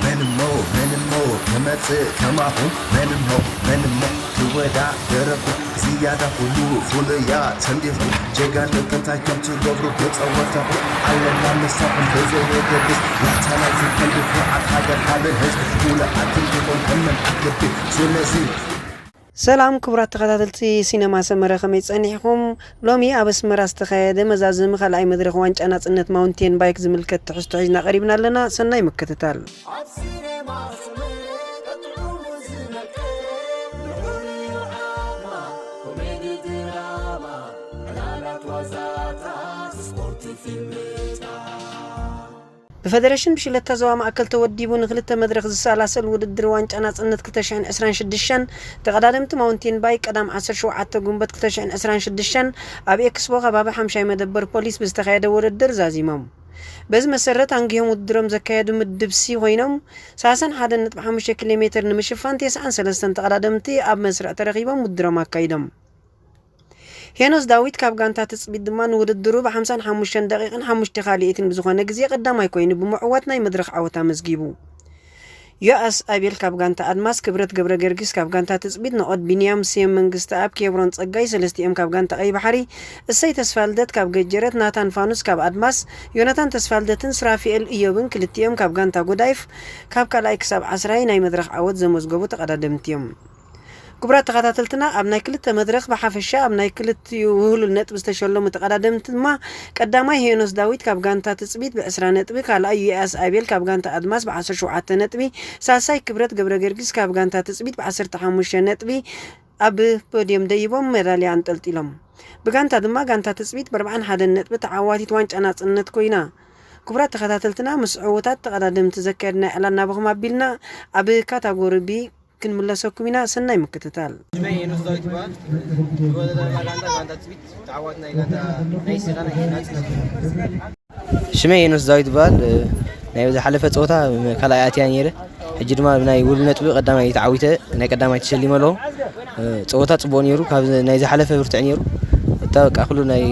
መን እሞ መን እሞ ክመጽእ ከማኹ፣ መን እሞ መን እሞ ክወዳደረኩም፣ ዝያዳ ኩሉ ፍሉያ ተንዲኹ፣ ጀጋኑ ጥንታይ ከም ትገብሩ ብጸወታኹ፣ ኣለና ምሳኹም ብዘየገድስ፣ ላታ ናይ ትንከል ብኩራት ሃገር፣ ሃበን ህዝቢ፣ ሙሉኣት እንዲኹም ከመን ኣክልቢ። ስለዚ ሰላም ክቡራት ተኸታተልቲ ሲነማ ሰመረ፣ ከመይ ጸኒሕኹም? ሎሚ ኣብ ኣስመራ ዝተኻየደ መዛዘሚ ካልኣይ መድረኽ ዋንጫ ናጽነት ማውንቴን ባይክ ዝምልከት ትሕዝቶ ሒዝና ቀሪብና ኣለና። ሰናይ ምክትታል። ኣብ ሲነማ ሰመረ ቀጥዑ ዝመልከት፣ ንዑ ዓማ፣ ኮሜዲ ድራማ፣ ዕላላት ዋዛታት፣ ስፖርት ፊልምታት። ብፈደረሽን ብሽለታ ዞባ ማእከል ተወዲቡ ንክልተ መድረኽ ዝሰላሰል ውድድር ዋንጫ ናጽነት ክልተ ሽሕን ዕስራን ሽዱሽተን ተቐዳደምቲ ማውንቴን ባይክ ቀዳም ዓሰርተ ሸውዓተ ጉንበት ክልተ ሽሕን ዕስራን ሽዱሽተን ኣብ ኤክስፖ ከባቢ ሓምሻይ መደበር ፖሊስ ብዝተኻየደ ውድድር ዛዚሞም። በዚ መሰረት ኣንጊሆም ውድድሮም ዘካየዱ ምድብ ሲ ኮይኖም ሰላሳን ሓደን ነጥቢ ሓሙሽተ ኪሎ ሜትር ንምሽፋን ተስዓን ሰለስተን ተቐዳደምቲ ኣብ መስርዕ ተረኺቦም ውድድሮም ኣካይዶም። ሄኖስ ዳዊት ካብ ጋንታ ትጽቢት ድማ ንውድድሩ ብ ሓምሳን ሓሙሽተን ደቂቕን ሓሙሽተ ካልኢትን ብዝኾነ ግዜ ቀዳማይ ኮይኑ ብምዕዋት ናይ መድረኽ ዓወት ኣመዝጊቡ። ዮኣስ ኣቤል ካብ ጋንታ ኣድማስ፣ ክብረት ገብረ ገርጊስ ካብ ጋንታ ትጽቢት፣ ንቖድ ቢንያም፣ ስየም መንግስተኣብ፣ ኬብሮን ጸጋይ፣ ሰለስቲኦም ካብ ጋንታ ቀይ ባሕሪ፣ እሰይ ተስፋልደት ካብ ገጀረት፣ ናታን ፋኑስ ካብ ኣድማስ፣ ዮናታን ተስፋልደትን ስራፊኤል እዮብን ክልቲኦም ካብ ጋንታ ጎዳይፍ ካብ ካልኣይ ክሳብ ዓስራይ ናይ መድረኽ ዓወት ዘመዝገቡ ተቐዳደምቲ እዮም። ክቡራት ተኸታተልትና፣ ኣብ ናይ ክልተ መድረኽ ብሓፈሻ ኣብ ናይ ክልቲኡ ውህሉል ነጥቢ ዝተሸለሙ ተቐዳደምቲ ድማ ቀዳማይ ሄኖስ ዳዊት ካብ ጋንታ ትጽቢት ብዕስራ ነጥቢ፣ ካልኣይ ዩኣስ ኣቤል ካብ ጋንታ ኣድማስ ብዓሰርተ ሸውዓተ ነጥቢ፣ ሳልሳይ ክብረት ገብረ ገርጊስ ካብ ጋንታ ትጽቢት ብዓሰርተ ሓሙሽተ ነጥቢ ኣብ ፖድየም ደይቦም ሜዳልያ ኣንጠልጢሎም። ብጋንታ ድማ ጋንታ ትጽቢት ብኣርብዓን ሓደን ነጥቢ ተዓዋቲት ዋንጫ ናጽነት ኮይና። ክቡራት ተኸታተልትና፣ ምስ ዕዉታት ተቐዳደምቲ ዘካየድና ዕላል ናባኹም ኣቢልና ኣብ ካታጎሪ ቢ ክንምለሰኩም ኢና። ሰናይ ምክትታል። ሽመይ ሄኖስ ዳዊት ይበሃል። ዝወዳደር ጋንታ፣ ጋንታ ትጽቢት፣ ተዓዋቲ ናይ ጋንታ ናይ ሲዳን ናይ ናጽነት። ሽመይ ሄኖስ ዳዊት ይበሃል። ናይ ዝሓለፈ ጸወታ ካልኣይ ኣትያ ነይረ። ሕጂ ድማ ብናይ ውሉድ ነጥቢ ቀዳማይ ተዓዊተ፣ ናይ ቀዳማይ ተሸሊመ ኣለኹ። ጸወታ ጽቡቕ ነይሩ። ካብ ናይ ዝሓለፈ ብርቱዕ ነይሩ። እታ በቃ ኩሉ ናይ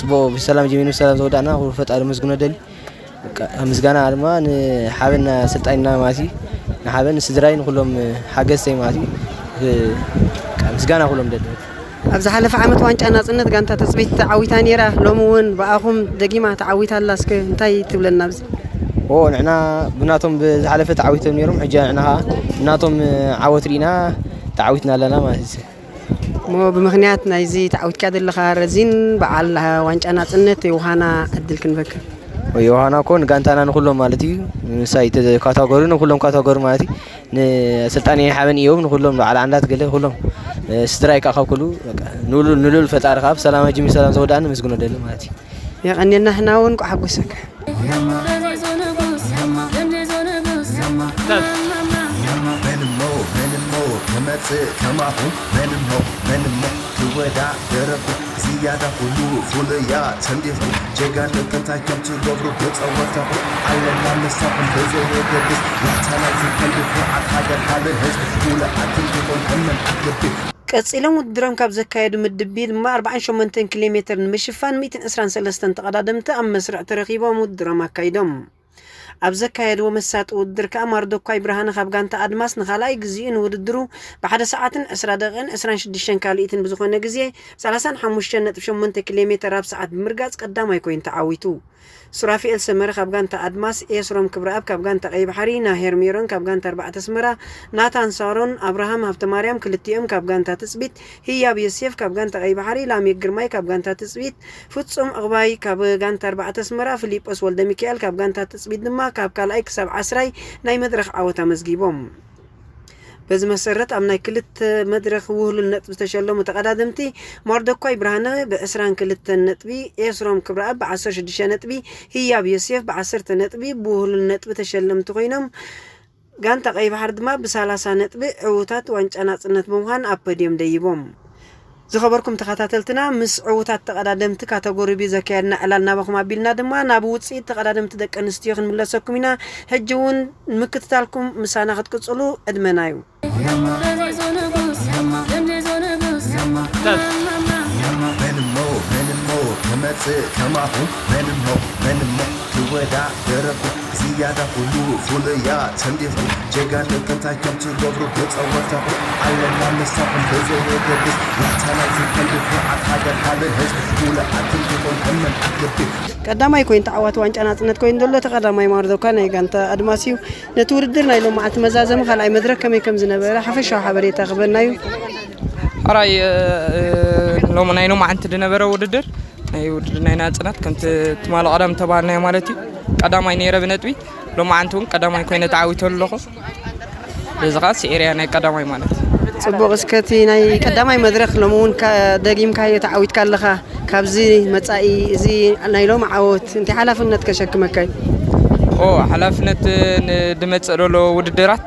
ጽቡቕ ብሰላም ጀሚሩ ብሰላም ዘወዳእና ኩሉ ፈጣሪ መስግኖ ደሊ። በቃ ምስጋና ድማ ንሓበን ኣሰልጣኒና ማለት እዩ። ንሓበን ስድራይ ንኩሎም ሓገዝተይ ማለት እዩ። በቃ ምስጋና ኩሎም ደሊ። ኣብ ዝሓለፈ ዓመት ዋንጫ ናጽነት ጋንታ ትጽቢት ተዓዊታ ነይራ። ሎሚ እውን ብኣኹም ደጊማ ተዓዊታ ኣላ። እስከ እንታይ ትብለና ኣብዚ? ኦ ንሕና ብናቶም ብዝሓለፈ ተዓዊቶም ነይሮም፣ ሕጂ ንሕና ከዓ ብናቶም ዓወት ርኢና ተዓዊትና ኣለና ማለት እዩ። እሞ ብምኽንያት ናይዚ ተዓዊትካ ዘለኻ ረዚን በዓል ዋንጫ ናጽነት ዮሃና ዕድል ክንበካ። ዮሃና እኮ ንጋንታና ንኩሎም ማለት እዩ። ንሳይ ተ-፣ ካታጎሪ ንኩሎም ካታጎሪ ማለት እዩ። ንስልጣኔ ሓበን እዮም ንኩሎም በዓል ዓንዳት ገለ ኩሎም፣ እ፣ ስድራይ ከዓ ካብ ኩሉ በቃ ንሉል፣ ንሉል ፈጣሪ ከዓ ብሰላም ኣጅሚ ሰላም ዘወዳእኒ ምስግኖ ደሊ ማለት እዩ። የቐንየልና፣ ሕና እውን እንቋዕ ሓጎሰካ። መን እሞ መን እሞ ክመጽእ ከማኹም፣ መን እሞ መን እሞ ክወዳደረኩም፣ ዝያዳ ኩሉ ፍሉያ ተንዲኹ፣ ጀጋኑ ጥንታይ ከም ትገብሩ ብጸወታኹም፣ ኣለና ምሳኹም ብዘየገድስ፣ ላታ ናይ ትንከል ብኩራት ሃገር፣ ሃበን ህዝቢ፣ ሙሉኣት እንዲኹም ከመን ኣክልቢ። ቀጺሎም ውድድሮም ካብ ዘካየዱ ምድብ ቢ ድማ ኣርባዓን ሸሞንተን ኪሎ ሜትር ንምሽፋን ሚእትን ዕስራን ሰለስተን ተቐዳደምቲ ኣብ መስርዕ ተረኺቦም ውድድሮም ኣካይዶም። ኣብ ዘካየድዎ መሳጢ ውድድር ከኣ ማርዶኳይ ብርሃነ ካብ ጋንታ ኣድማስ ንኻልኣይ ግዜኡ ንውድድሩ ብሓደ ሰዓትን ዕስራ ደቂቕን ዕስራን ሽዱሽተን ካልኢትን ብዝኾነ ግዜ ሰላሳን ሓሙሽተን ነጥቢ ሸሞንተ ኪሎ ሜተር ኣብ ሰዓት ብምርጋጽ ቀዳማይ ኮይኑ ተዓዊቱ። ሱራፊኤል ሰመረ ካብ ጋንታ ኣድማስ፣ ኤስሮም ክብረኣብ ካብ ጋንታ ቀይ ባሕሪ፣ ናሄር ሜሮን ካብ ጋንታ ኣርባዕተ ኣስመራ፣ ናታን ሳሮን፣ ኣብርሃም ሃብተማርያም ክልቲኦም ካብ ጋንታ ትጽቢት፣ ህያብ ዮሴፍ ካብ ጋንታ ቀይ ባሕሪ፣ ላሜክ ግርማይ ካብ ጋንታ ትጽቢት፣ ፍጹም ዕቕባይ ካብ ጋንታ ኣርባዕተ ኣስመራ፣ ፊሊጶስ ወልደሚካኤል ካብ ጋንታ ትጽቢት ድማ ካብ ካልኣይ ክሳብ ዓስራይ ናይ መድረኽ ዓወት ኣመዝጊቦም። በዚ መሰረት ኣብ ናይ ክልተ መድረኽ ውህሉል ነጥቢ ዝተሸለሙ ተቐዳደምቲ ማርዶኳይ ብርሃነ ብዕስራን ክልተን ነጥቢ፣ ኤስሮም ክብረኣብ ብዓሰርተ ሽዱሽተ ነጥቢ፣ ህያብ ዮሴፍ ብዓሰርተ ነጥቢ ብውህሉል ነጥቢ ተሸለምቲ ኮይኖም፣ ጋንታ ቀይ ባሕሪ ድማ ብሰላሳ ነጥቢ ዕዉታት ዋንጫ ናጽነት ብምዃን ኣብ ፖድየም ደይቦም። ዝኸበርኩም ተኸታተልትና፣ ምስ ዕዉታት ተቐዳደምቲ ካተጎሪ ቢ ዘካየድና ዕላል ናባኹም ኣቢልና ድማ ናብ ውጽኢት ተቐዳደምቲ ደቂ ኣንስትዮ ክንምለሰኩም ኢና። ሕጂ እውን ንምክትታልኩም ምሳና ክትቅጽሉ ዕድመና እዩ። መን እሞ መን እሞ ክመጽእ ከማኹም መን እሞ መን እሞ ክወዳደረኩም ዝያዳ ኩሉ ፍሉያ ተንዲኹም ጀጋኑ ጥንታይ ከም ትገብሩ ብጸወታኹም ኣለና ምሳኹም ብዘየገድስ ዋሕታ ናይዚ ከንዲ ኩርዓት ሃገር ካልእ ህዝቢ ኩሉ ኣትንዲኹም እመን ኣትልቢ ቀዳማይ ኮይኑ ተዓዋቲ ዋንጫ ናጽነት ኮይኑ ዘሎ ተቐዳማይ ማርዶካ ናይ ጋንታ ኣድማስ እዩ። ነቲ ውድድር ናይ ሎማዓንቲ መዛዘሚ ካልኣይ መድረክ ከመይ ከም ዝነበረ ሓፈሻዊ ሓበሬታ ክበና እዩ። ሕራይ ሎሚ ናይ ሎማዓንቲ ዝነበረ ውድድር ናይ ውድድር ናይ ናጽነት ከምቲ ትማሊ ቀደም ተባሃልናዮ ማለት እዩ። ቀዳማይ ነይረ ብነጥቢ ሎማዓንቲ እውን ቀዳማይ ኮይነ ተዓዊተ ኣለኹ። በዚ ከዓ ስዒረያ ናይ ቀዳማይ ማለት እዩ። ጽቡቕ። እስከ እቲ ናይ ቀዳማይ መድረኽ ሎሚ እውን ከ- ደጊምካዮ ተዓዊትካ ኣለኻ። ካብዚ መጻኢ እዚ ናይ ሎሚ ዓወት እንታይ ሓላፍነት ከሸክመካ እዩ? ኦ ሓላፍነት ንድመጽእ ዘሎ ውድድራት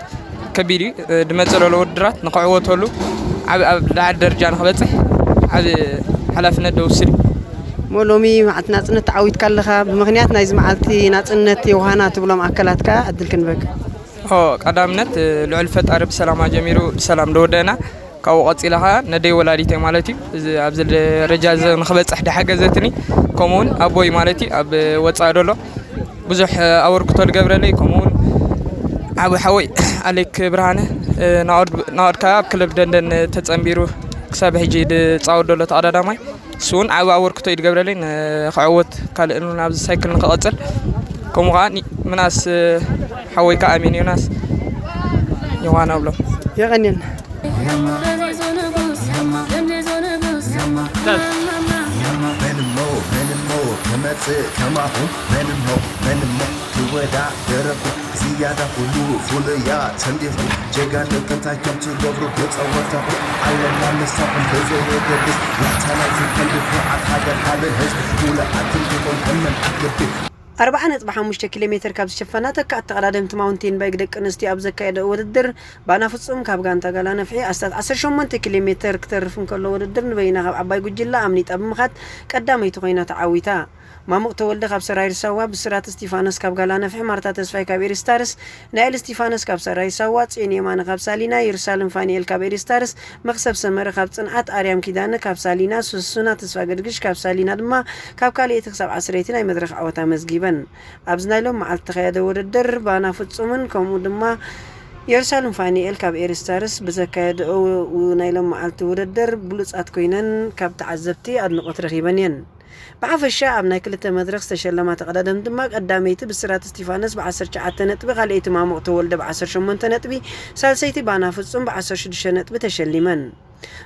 ከቢድ እዩ። ድመጽእ ዘሎ ውድድራት ንክዕወተሉ ዓብ ኣብ ላዕሊ ደረጃ ንክበጽሕ ዓብ ሓላፍነት ደውስድ እዩ። እሞ ሎሚ መዓልቲ ናጽነት ተዓዊትካ ኣለኻ። ብምኽንያት ናይዚ መዓልቲ ናጽነት ዮሃና ትብሎም ኣካላት ከኣ ዕድል ክንበካ። ኦ ቀዳምነት ልዑል ፈጣሪ ብሰላም ኣጀሚሩ ብሰላም ደወደና ካብኡ ቀጺላ ኸዓ ነደይ ወላዲተይ ማለት እዩ ኣብዚ ደረጃ እዚ ንክበፅሕ ድሓገዘትኒ ከምኡውን ኣቦይ ማለት እዩ ኣብ ወፃኢ ደሎ ብዙሕ ኣበርክቶ ዝገብረለይ ከምኡውን ዓብ ሓወይ ኣሌክ ብርሃነ ናኦድ ከዓ ኣብ ክለብ ደንደን ተፀንቢሩ ክሳብ ሕጂ ዝፃወት ደሎ ተቐዳዳማይ እሱ እውን ዓብ ኣበርክቶ እዩ ዝገብረለይ ንክዕወት ካልእ እውን ኣብዚ ሳይክል ንክቐፅል ከምኡ ከዓ ምናስ ሓወይ ከዓ ኣሜን ዮናስ ዮሃና ብሎም የቐንየልና። መን እሞ መን እሞ ክመፅእ ከማኹ መን እሞ መን እሞ ክወዳደረኩ ዝያዳ ኩሉ ፍሉያ ተንዲኹ ጀጋኑ ጥንታይ ከም ትገብሩ ብፀወታኹ ኣለና ምሳኹም ብዘየገድስ ዋሕታ ናይዚ ከንዲ ኩርዓት ሃገር ካልእ ህዝቢ ኩሉ ኣትንዲኹም እመን ኣትልቢ ኣርብዓ ነጥቢ ሓሙሽተ ኪሎ ሜትር ካብ ዝሸፈና ተካእቲ ተቐዳደምቲ ማውንቴን ባይክ ደቂ ኣንስትዮ ኣብ ዘካየደኦ ውድድር ባና ፍጹም ካብ ጋንታ ጋላ ነፍሒ ኣስታት ዓሰርተ ሸሞንተ ኪሎ ሜትር ክተርፍ እንከሎ ውድድር ንበይና ካብ ዓባይ ጉጅለ ኣምሊጣ ብምኻድ ቀዳመይቲ ኮይና ተዓዊታ። ማሙቕ ተወልደ ካብ ሰራይር ሳዋ፣ ብስራት እስቲፋኖስ ካብ ጋላ ነፍሒ፣ ማርታ ተስፋይ ካብ ኤሪስታርስ፣ ናኤል እስቲፋኖስ ካብ ሰራይር ሳዋ፣ ጽዮን የማነ ካብ ሳሊና፣ የሩሳሌም ፋኒኤል ካብ ኤሪስታርስ፣ መኽሰብ ሰመረ ካብ ጽንዓት፣ ኣርያም ኪዳነ ካብ ሳሊና፣ ሱሱና ተስፋ ገድግሽ ካብ ሳሊና ድማ ካብ ካልኣይቲ ክሳብ ዓስረይቲ ናይ መድረኽ ዓወት ኣመዝጊበን። ኣብዚ ናይ ሎም መዓልቲ ዝተኻየደ ውድድር ባና ፍጹምን ከምኡ ድማ የሩሳሌም ፋኒኤል ካብ ኤሪስታርስ ብዘካየድኦ ናይ ሎም መዓልቲ ውድድር ብሉጻት ኮይነን ካብ ተዓዘብቲ ኣድንቖት ረኺበን እየን። ብሓፈሻ ኣብ ናይ ክልተ መድረኽ ዝተሸለማ ተቐዳደምቲ ድማ ቀዳመይቲ ብስራት እስቲፋኖስ ብዓሰርተ ትሽዓተ ነጥቢ፣ ካልኣይቲ ማሙቕ ተወልደ ብዓሰርተ ሸሞንተ ነጥቢ፣ ሳልሰይቲ ባና ፍጹም ብዓሰርተ ሽዱሽተ ነጥቢ ተሸሊመን።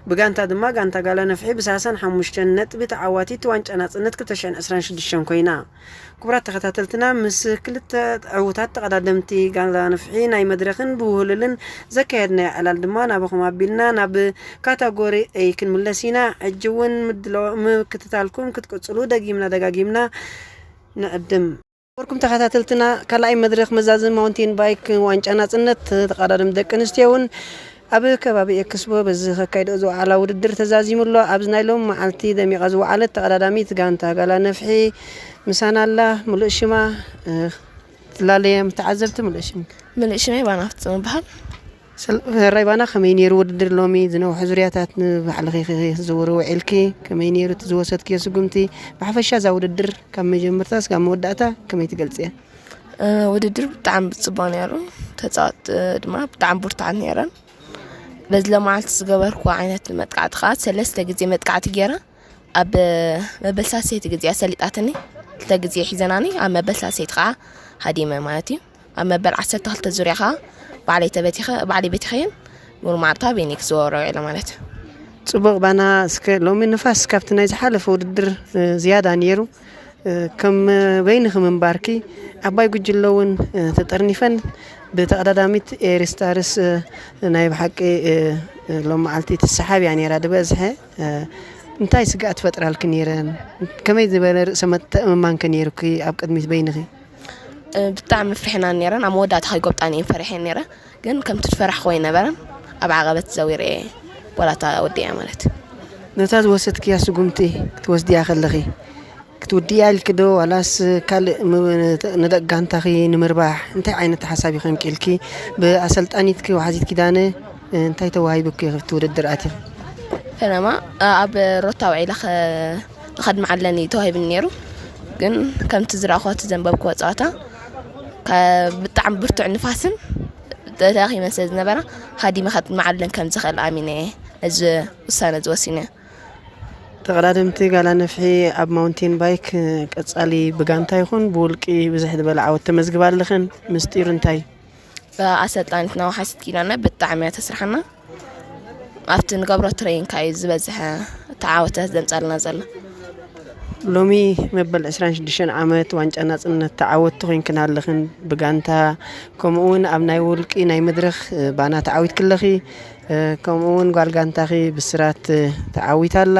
ብጋንታ ድማ ጋንታ ጋላ ነፍሒ ብሰላሳን ሓሙሽተን ነጥቢ ተዓዋቲት ዋንጫ ናጽነት ክልተ ሽሕን ዕስራን ሽዱሽተን ኮይና። ክቡራት ተኸታተልትና ምስ ክልተ ዕዉታት ተቐዳደምቲ ጋንታ ነፍሒ ናይ መድረኽን ብውህሉልን ዘካየድናዮ ዕላል ድማ ናባኹም ኣቢልና ናብ ካታጎሪ ኤይ ክንምለስ ኢና። ሕጂ እውን ምድላው ምክትታልኩም ክትቅጽሉ ደጊምና ደጋጊምና ንዕድም። ክቡርኩም ተኸታተልትና ካልኣይ መድረኽ መዛዘሚ ማውንቴን ባይክ ዋንጫ ናጽነት ተቐዳደምቲ ደቂ ኣንስትዮ እውን ኣብ ከባቢ ኤክስፖ በዚ ከካይድኦ ዝወዓላ ውድድር ተዛዚሙ ኣሎ። ኣብዚ ናይ ሎም መዓልቲ ደሚቓ ዝወዓለት ተቐዳዳሚት ጋንታ ጋላ ነፍሒ ምሳና ኣላ። ምሉእ ሽማ ትላለየ ምስ ተዓዘብቲ ምሉእ ሽም። ምሉእ ሽመይ ባና ፍጹም እበሃል። ሰራይ ባና ከመይ ነይሩ ውድድር ሎሚ? ዝነውሐ ዙርያታት ንባዕልኺ ክትዝውሪ ውዒልኪ። ከመይ ነይሩ እቲ ዝወሰድክዮ ስጉምቲ? ብሓፈሻ እዛ ውድድር ካብ መጀመርታ እስካብ መወዳእታ ከመይ ትገልጽያ? ውድድር ብጣዕሚ ብጽቡቕ ነይሩ። ተጻወት ድማ ብጣዕሚ ብርቱዓት ነይረን። በዚ ለመዓልቲ ዝገበርኩዎ ዓይነት መጥቃዕቲ ከዓ ሰለስተ ግዜ መጥቃዕቲ ገይረ ኣብ መበል ሳልሰይቲ ግዜ ኣሰሊጣትኒ። ክልተ ግዜ ሒዘናኒ ኣብ መበል ሳልሰይቲ ከዓ ሃዲመ ማለት እዩ። ኣብ መበል ዓሰርተ ክልተ ዙርያ ከዓ ባዕለይ ተበቲኸ ባዕለይ በቲኸየን ምሩማዕታ ቤኒ ክዝወሮ ውዒለ ማለት እዩ። ጽቡቕ ባና እስከ ሎሚ ንፋስ ካብቲ ናይ ዝሓለፈ ውድድር ዝያዳ ነይሩ። ከም በይንኺ ምንባርኪ ዓባይ ጉጅለ እውን ተጠርኒፈን ብተቐዳዳሚት ኤሪስታርስ ናይ ብሓቂ ሎም መዓልቲ ትሰሓብ እያ ነይራ ዝበዝሐ እንታይ ስግኣት ፈጥራልኪ ነይረን ከመይ ዝበለ ርእሰ መተእምማንከ ነይሩኪ ኣብ ቅድሚት በይንኺ ብጣዕሚ ፍርሕና ነይረን ኣብ መወዳእታ ከይጎብጣን እየን ፈሪሐን ነይረ ግን ከምቲ ዝፈራሕክዎ ኣይነበረን ኣብ ዓቐበት ዘዊረ ቦላታ ወዲያ ማለት ነታ ዝወሰድክያ ስጉምቲ ክትወስድያ ከለኺ ክትውድእያ ኢልኪ ዶ ዋላስ ካልእ ንደቂ ጋንታኺ ንምርባሕ እንታይ ዓይነት ሓሳብ ይኾንኪ ኢልኪ ብኣሰልጣኒትኪ ወሓዚት ኪዳነ እንታይ ተዋሂቡኪ ክፍቲ ውድድር ኣቲኺ? ፈለማ ኣብ ሮታ ውዒለ ከድምዓለን እዩ ተዋሂብኒ ነይሩ። ግን ከምቲ ዝረኣኹ፣ እቲ ዘንበብክዎ ፀዋታ፣ ከ-፣ ብጣዕሚ ብርቱዕ ንፋስን ተዳኺመን ስለ ዝነበራ፣ ሃዲመ ከድምዓለን ከም ዝኽእል ኣሚነ እየ ነዚ ውሳነ እዚ ወሲነ። ተቐዳደምቲ ጋላ ነፍሒ ኣብ ማውንቴን ባይክ ቀጻሊ ብጋንታ ይኹን ብውልቂ ብዝሕ ዝበለ ዓወት ተመዝግባ ኣለኽን። ምስጢሩ እንታይ? ኣሰልጣኒትና ወሓሲት ኪዳነ ብጣዕሚ እያ ተስርሓና። ኣብቲ ንገብሮ ትሬኒንግ እዩ ዝበዝሐ ተዓወተ ዘምጻልና ዘሎ። ሎሚ መበል ዕስራን ሽዱሽተን ዓመት ዋንጫ ናጽነት ተዓወትቲ ኮይንክን ኣለኽን ብጋንታ፣ ከምኡ እውን ኣብ ናይ ውልቂ ናይ መድረኽ ባና ተዓዊትክለኺ፣ ከምኡ እውን ጓል ጋንታኺ ብስራት ተዓዊታ ኣላ።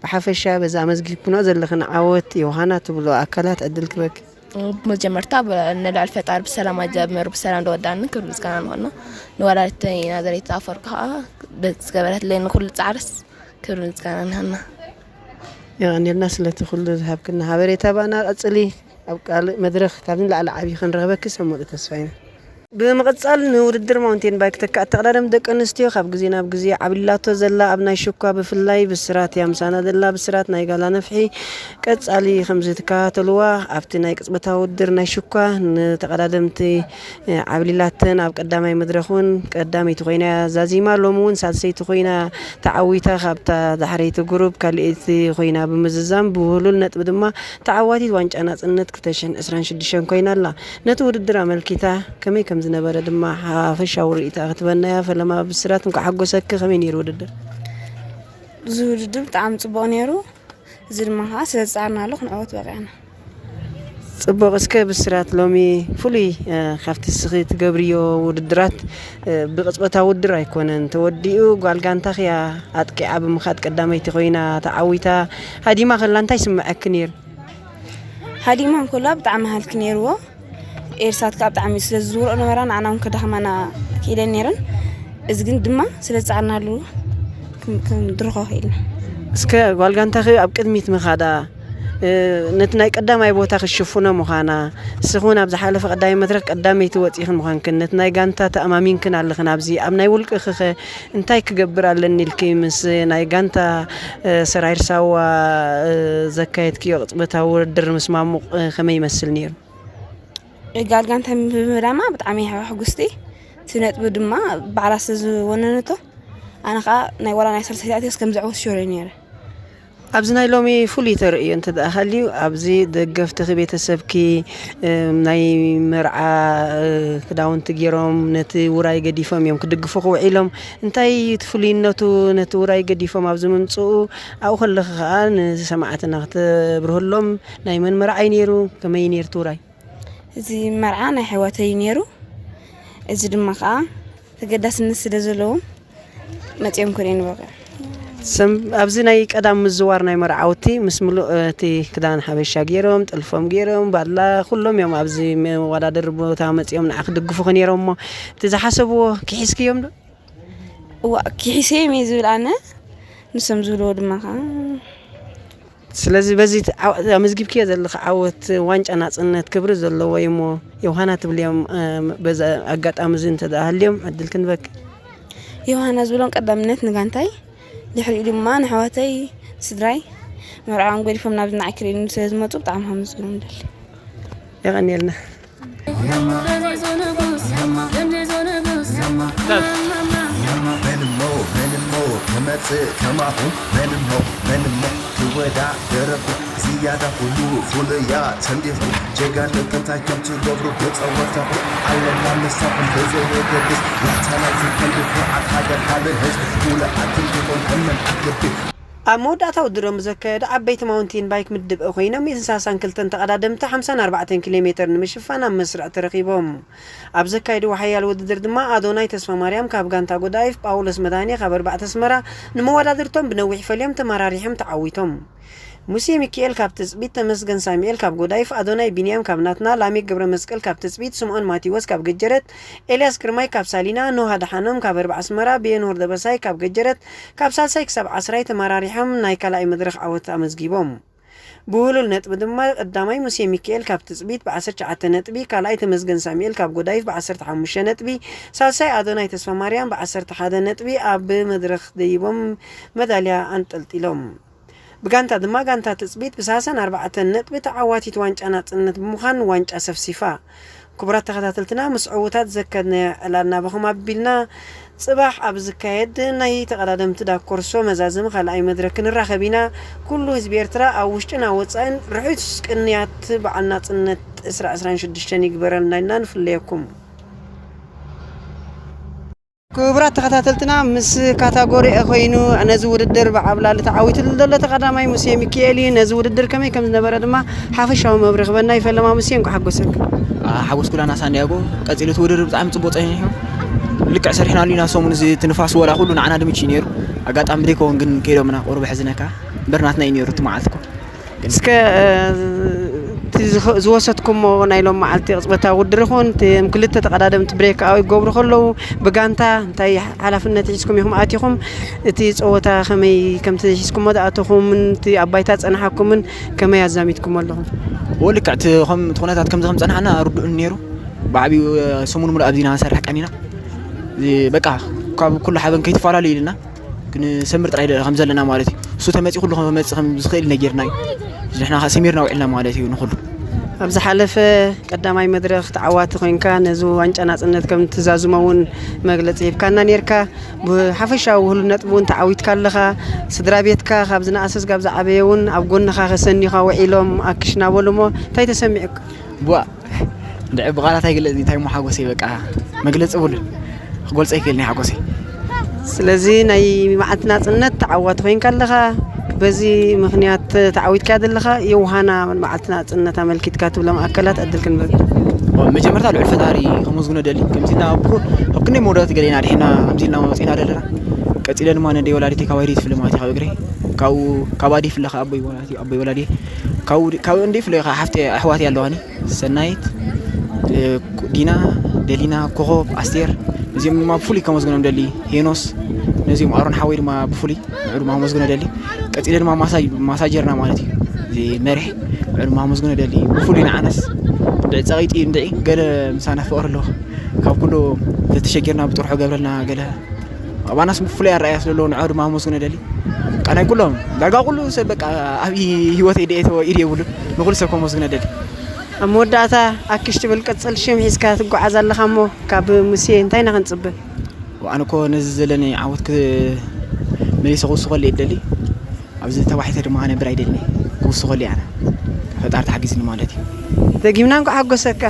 ብሓፈሻ በዚ ኣመዝጊብክንኦ ዘለኽን ዓወት ዮሃና ትብሎ ኣካላት ዕድል ክበኪ። ብመጀመርታ ብ-፣ ንልዕል ፈጣሪ ብሰላም ኣጀምር ብሰላም ደወዳኒ ክብሪ ምስጋና ንኾኖ። ንወላዲተይ ናዘሬት ኣፈርካ ከዓ በዝገበረትለይ ንኩሉ ፃዕርስ ክብሪ ምስጋና ንሃና። የቐንየልና ስለቲ ኩሉ ዝሃብክና ሓበሬታ። ባና ቀጽሊ፣ ኣብ ካልእ መድረኽ ካብዚ ንላዕሊ ዓብዪ ክንረኽበኪ ሰሙሉ ተስፋ ኢና። ብምቕጻል ንውድድር ማውንቴን ባይክ ተካእቲ ተቐዳደምቲ ደቂ ኣንስትዮ ካብ ግዜ ናብ ግዜ ዓብሊላቶ ዘላ ኣብ ናይ ሽኳ ብፍላይ ብስራት እያ ምሳና ዘላ። ብስራት ናይ ጋላ ነፍሒ ቀጻሊ ከምዚ ትከታተልዋ ኣብቲ ናይ ቅጽበታዊ ውድድር ናይ ሽኳ ንተቐዳደምቲ ዓብሊላተን ኣብ ቀዳማይ መድረኽ እውን ቀዳመይቲ ኮይና እያ ዛዚማ። ሎሚ እውን ሳልሰይቲ ኮይና ተዓዊታ ካብታ ዳሕረይቲ ግሩፕ ካልኣይቲ ኮይና ብምዝዛም ብውህሉል ነጥቢ ድማ ተዓዋቲት ዋንጫ ናጽነት ክልተ ሽሕን ዕስራን ሽዱሽተን ኮይና ኣላ። ነቲ ውድድር ኣመልኪታ ከመይ ከም ዝነበረ ድማ ሓፈሻዊ ርእይታ ክትበና እያ። ፈለማ ብስራት እንኳዕ ሓጎሰኪ። ከመይ ነይሩ ውድድር? እዚ ውድድር ብጣዕሚ ጽቡቕ ነይሩ። እዚ ድማ ከዓ ስለ ዝጸዓርናሉ ክንዕወት በቒዕና። ጽቡቕ። እስከ ብስራት ሎሚ ፍሉይ፣ እ፣ ካብቲ እስኺ ትገብርዮ ውድድራት፣ እ፣ ብቕጽበታዊ ውድድር ኣይኮነን ተወዲኡ። ጓል ጋንታኺ እያ ኣጥቂዓ ብምኻድ ቀዳመይቲ ኮይና ተዓዊታ። ሃዲማ ከላ እንታይ ስምዐኪ ነይሩ? ሃዲማ እንከላ ብጣዕሚ ሃልኪ ነይርዎ። ኤርሳት ከዓ ብጣዕሚ ስለ ዝዝውርኦ ነበራ ንዓና እውን ከዳኽማና ክኢለን ነይረን። እዚ ግን ድማ ስለ ዝጸዓርናሉ ክም-፣ ክንድርኾ ክኢልና። እስከ ጓል ጋንታኺ ኣብ ቅድሚት ምኻዳ፣ እ፣ ነቲ ናይ ቀዳማይ ቦታ ክሽፍኖ ምዃና፣ ንስኺ እውን ኣብ ዝሓለፈ ቀዳማይ መድረኽ ቀዳመይቲ ወጺእኽን ምዃንክን፣ ነቲ ናይ ጋንታ ተኣማሚንክን ኣለኽን። ኣብዚ ኣብ ናይ ውልቅኺ ኸ እንታይ ክገብር ኣለኒ ኢልኪ ምስ ናይ ጋንታ፣ እ፣ ሰራይር ሳዋ፣ እ፣ ዘካየድክዮ ቅጽበታዊ ውድድር ምስማሙ፣ እ፣ ከመይ ይመስል ነይሩ? ጋል ጋንታ ብምህዳማ ብጣዕሚ እየ ሕጉስቲ። እቲ ነጥቢ ድማ ባዕላ ስለ ዝወነነቶ፣ ኣነ ኸዓ ናይ ዋላ ናይ ሳልሳይቲ ኣትየስ ከም ዘዕወት ሽወር እየ ነይረ። ኣብዚ ናይ ሎሚ ፍሉይ ተርእዮ እንተ ደኣ ሃልዩ፣ ኣብዚ ደገፍትኺ፣ ቤተሰብኪ፣ እ፣ ናይ መርዓ፣ እ፣ ክዳውንቲ ገይሮም ነቲ ውራይ ገዲፎም እዮም ክድግፉኺ ውዒሎም። እንታይ እዩ እቲ ፍሉይነቱ? ነቲ ውራይ ገዲፎም ኣብዚ ምምጽኡ፣ ኣብኡ ከለኺ ኸኣ ንሰማዕትና ክተብርህሎም፣ ናይ መን መርዓ እዩ ነይሩ? ከመይ እዩ ነይሩ እቲ ውራይ? እዚ መርዓ ናይ ኣሕዋተይ እዩ ነይሩ። እዚ ድማ ኸኣ ተገዳስነት ስለ ዘለዎም መጺኦም ክርእዩ ንበቕዕ። ሰም-፣ ኣብዚ ናይ ቀዳም ምዝዋር ናይ መርዓውቲ ምስ ምሉእ፣ እ፣ እቲ ክዳን ሓበሻ ገይሮም፣ ጥልፎም ገይሮም፣ ባላ ኩሎም እዮም ኣብዚ መወዳደሪ ቦታ መጺኦም ንዓ ክድግፉኺ ነይሮም እሞ፣ እቲ ዝሓሰብዎ ክሒስክዮም ዶ? እዋ፣ ክሒሰዮም እየ ዝብል ኣነ። ንሶም ዝብልዎ ድማ ኸዓ። ስለዚ በዚ ት-፣ ዓው-፣ ኣመዝጊብክዮ ዘለኺ ዓወት ዋንጫ ናጽነት ክብሪ ዘለዎ እዩ እሞ፣ ዮሃና ትብልዮም፣ እ፣ በዚ ኣጋጣሚ እዚ እንተ ደኣ ሃልዮም ዕድል ክንበኪ። ዮሃና ዝብሎም ቀዳምነት ንጋንታይ፣ ድሕሪኡ ድማ ንኣሕዋተይ፣ ስድራይ፣ መርዓኦም ገዲፎም ናብዚ ንዓይ ክርእዩኒ ስለ ዝመጹ ብጣዕሚ ከመስግኖም እደሊ። የቐንየልና። መን እሞ መን እሞ ክመጽእ ከማኹም፣ መን እሞ መን እሞ ክወዳደረኩም፣ ዝያዳ ኩሉ ፍሉያ ተንዲኹም፣ ጀጋነት ጥንታችም ትገብሩ ብጸወታኹም፣ ኣለና ምሳኹም ብዘየገድስ፣ ዋልታ ናይዚ ክንዲ ኩርዓት ሃገር ሃብን ህዝቢ፣ ኩሉ ኣትንቲኹም እመን ኣክብቲ። ኣብ መወዳእታ ውድድሮም ብዘካየዱ ዓበይቲ ማውንቴን ባይክ ምድብ እ ኮይኖም፣ ሚእትን ሰላሳን ክልተን ተቐዳደምቲ ሓምሳን ኣርባዕተን ኪሎ ሜተር ንምሽፋን ኣብ መስርዕ ተረኺቦም። ኣብ ዘካየድዎ ሓያል ውድድር ድማ ኣዶናይ ተስፋማርያም ካብ ጋንታ ጎዳይፍ፣ ጳውሎስ መድሃኔ ካብ ኣርባዕተ ኣስመራ ንመወዳድርቶም ብነዊሕ ፈልዮም ተመራሪሖም ተዓዊቶም። ሙሴ ሚኪኤል ካብ ትጽቢት፣ ተመስገን ሳሙኤል ካብ ጎዳይፍ፣ ኣዶናይ ቢንያም ካብ ናትና፣ ላሜክ ገብረመስቀል ካብ ትጽቢት፣ ስምኦን ማቴዎስ ካብ ገጀረት፣ ኤልያስ ግርማይ ካብ ሳሊና፣ ኖህ ኣድሓኖም ካብ ኣርባዕ ኣስመራ፣ ብየንሆር ደበሳይ ካብ ገጀረት ካብ ሳልሳይ ክሳብ ዓስራይ ተመራሪሖም ናይ ካልኣይ መድረኽ ዓወት ኣመዝጊቦም። ብውህሉል ነጥቢ ድማ ቀዳማይ ሙሴ ሚካኤል ካብ ትጽቢት ብዓሰርተ ትሽዓተ ነጥቢ፣ ካልኣይ ተመስገን ሳሙኤል ካብ ጎዳይፍ ብዓሰርተ ሓሙሽተ ነጥቢ፣ ሳልሳይ ኣዶናይ ተስፋማርያም ብዓሰርተ ሓደ ነጥቢ ኣብ መድረኽ ደይቦም መዳልያ ኣንጠልጢሎም። ብጋንታ ድማ ጋንታ ትጽቢት ብሳልሳን ኣርባዕተን ነጥቢ ተዓዋቲት ዋንጫ ናጽነት ብምዃን ዋንጫ ሰፍሲፋ። ክቡራት ተኸታተልትና፣ ምስ ዕዉታት ዘከድናዮ ዕላል ናባኹም ኣቢልና፣ ጽባሕ ኣብ ዝካየድ ናይ ተቐዳደምቲ ዳኮርሶ መዛዘሚ ካልኣይ መድረክ ክንራኸብ ኢና። ኩሉ ህዝቢ ኤርትራ ኣብ ውሽጥን ኣብ ወጻኢን ርሑስ ቅንያት በዓል ናጽነት ዕስራ ዕስራን ሽዱሽተን ይግበረልና ኢልና ንፍለየኩም። ክቡራት ተኸታተልትና፣ ምስ ካታጎሪ ኤ ኮይኑ ነዚ ውድድር ብዓብላሊ ተዓዊትሉ ዘሎ ተቐዳማይ ሙሴ ሚካኤል እዩ። ነዚ ውድድር ከመይ ከም ዝነበረ ድማ ሓፈሻዊ መብርሂ ክበና ይፈለማ። ሙሴ፣ እንኳዕ ሓጎሰካ። ሓጎስ ኩላና ሳንዲያጎ። ቀጺሉ እቲ ውድድር ብጣዕሚ ጽቡቕ ጸኒሑ። ልክዕ ሰሪሕናሉ ኢና ሰሙን፣ እዚ እቲ ንፋስ ወላ ኩሉ ንዓና ድምች እዩ ነይሩ። ኣጋጣሚ ደይከውን ግን ከይዶምና ቁሩብ ሕዝነካ እምበር ናትና እዩ ነይሩ እቲ መዓልቲ እኮ። እስከ፣ እ፣ እቲ ዝኸ-፣ ዝወሰድኩሞ ናይ ሎም መዓልቲ ቅጽበታዊ ውድድር ይኹን፣ እቲ ክልተ ተቐዳደምቲ ብሬክ ኣው ይገብሩ ከለዉ፣ ብጋንታ እንታይ ሓላፍነት ሒዝኩም ኢኹም ኣቲኹም? እቲ ጸወታ ከመይ ከም ትሒዝኩሞ ዝኣተኹምን፣ እቲ ኣብ ባይታ ዝጸናሓኩምን ከመይ ኣዛሚድኩሞ ኣለኹም? እዎ፣ ልክዕ እቲ ከም፣ እቲ ኩነታት ከምዚ ከም ዝጸናሕና ርዱእ ነይሩ። ብዓቢኡ፣ እ፣ ሰሙን ሙሉእ ኣብዚ ኢና ንሰርሕ ቀኒና። እዚ በቃ ካብ ኩሉ ሓበን ከይትፈላለዩ ኢልና ክንሰምር ጥራይ ከም ዘለና ማለት እዩ። እሱ ተመጺኡ ኩሉ ክመጽእ ከም ዝኽእል ነጊርና እዩ። ንሕና ከኣ ሰሚርና ውዒልና ማለት እዩ ንኹሉ። ኣብ ዝሓለፈ ቀዳማይ መድረኽ ተዓዋቲ ኮይንካ ነዚ ዋንጫ ናጽነት ከም ትዛዝሞ እውን መግለጺ ሂብካና ነይርካ። ብሓፈሻዊ ውህሉል ነጥቢ እውን ተዓዊትካ ኣለኻ። ስድራ ቤትካ ካብ ዝነኣሰ ስጋብ ዝዓበየ እውን ኣብ ጎንኻ ከሰኒኻ ውዒሎም ኣክሽ እናበሉ እሞ እንታይ ተሰሚዑካ? ቡኣ፣ እንድዒ ብቓላት ኣይግለጽን፣ እንታይ እሞ ሓጎሰይ በቃ መግለጺ የብሉን። ክገልጾ ኣይክእልን እየ ሓጎሰይ። ስለዚ ናይ መዓልቲ ናጽነት ተዓዋቲ ኮይንካ ኣለኻ። በዚ ምኽንያት ተዓዊትካ ዘለኻ የውሃና መዓልቲ ናጽነት ኣመልኪትካ ትብሎም ኣካላት ዕድል ክንበል። ኦ፣ መጀመርታ ልዑል ፈጣሪ ከመስግኖ ደሊ። ከምዚ ኢልና ኣብ ኩ-፣ ኣብ ክንደይ መወዳእታ ገለ ኢና ድሒና ከምዚ ኢልና መጺና ዘለና። ቀጺለ ድማ ነደይ ወላዲተይ ካብ ኣይዲ ትፍለ ማለት እዩ ካብ እግረይ። ካብኡ፣ ካብ ኣዲ ይፍለ ካብ ኣቦይ ወላዲ፣ ኣቦይ ወላዲ። ካብኡ፣ ካብ እንዲ ይፍለ ካብ ሓፍቲ ኣሕዋት ኣለዋኒ። ሰናይት፣ እ፣ ዲና፣ ደሊና፣ ኮኾብ፣ ኣስቴር፣ ነዚኦም ድማ ብፍሉይ ከመስግኖም ደሊ። ሄኖስ፣ ነዚኦም ኣሮን ሓወይ ድማ ብፍሉይ ንዑ ድማ ከመስግኖ ደሊ። ቀጺለ ድማ ማሳጅ-፣ ማሳጀርና ማለት እዩ። እዚ መሪሕ ንዑ ድማ ከመስግኖ ደሊ። ብፍሉይ ንዓነስ እንድዒ ጸቒጢ እንድዒ ገለ ምሳና ፍቕሪ ኣለዎ። ካብ ኩሉ ተተሸጊርና ብጥርሑ ገብረልና ገለ ኣባናስ ብፍሉይ ኣረኣእያ ስለ ኣለዎ ንዑ ድማ ከመስግኖ ደሊ። በቃ ናይ ኩሎም ዳርጋ ኩሉ ሰብ በቃ ኣብ ህይወተይ ደኤተዎ ኢድ የብሉን። ንኹሉ ሰብ ከመስግኖ ደሊ። ኣብ መወዳእታ ኣክሽ ትብል ቅጽል ሽም ሒዝካ ትጓዓዝ ኣለኻ እሞ ካብ ሙሴ እንታይ ኢና ክንጽበ? ኣነ እኮ ነዚ ዘለኒ ዓወት ክ-፣ መሊሰ ክውስኸሉ እየ ደሊ። ኣብዚ ተባሒተ ድማ ክነብር ኣይደልን እየ። ክውስኸሉ እየ ኣነ። ፈጣሪ ተሓጊዝኒ ማለት እዩ። ደጊምና እንኳዕ ሓጎሰካ።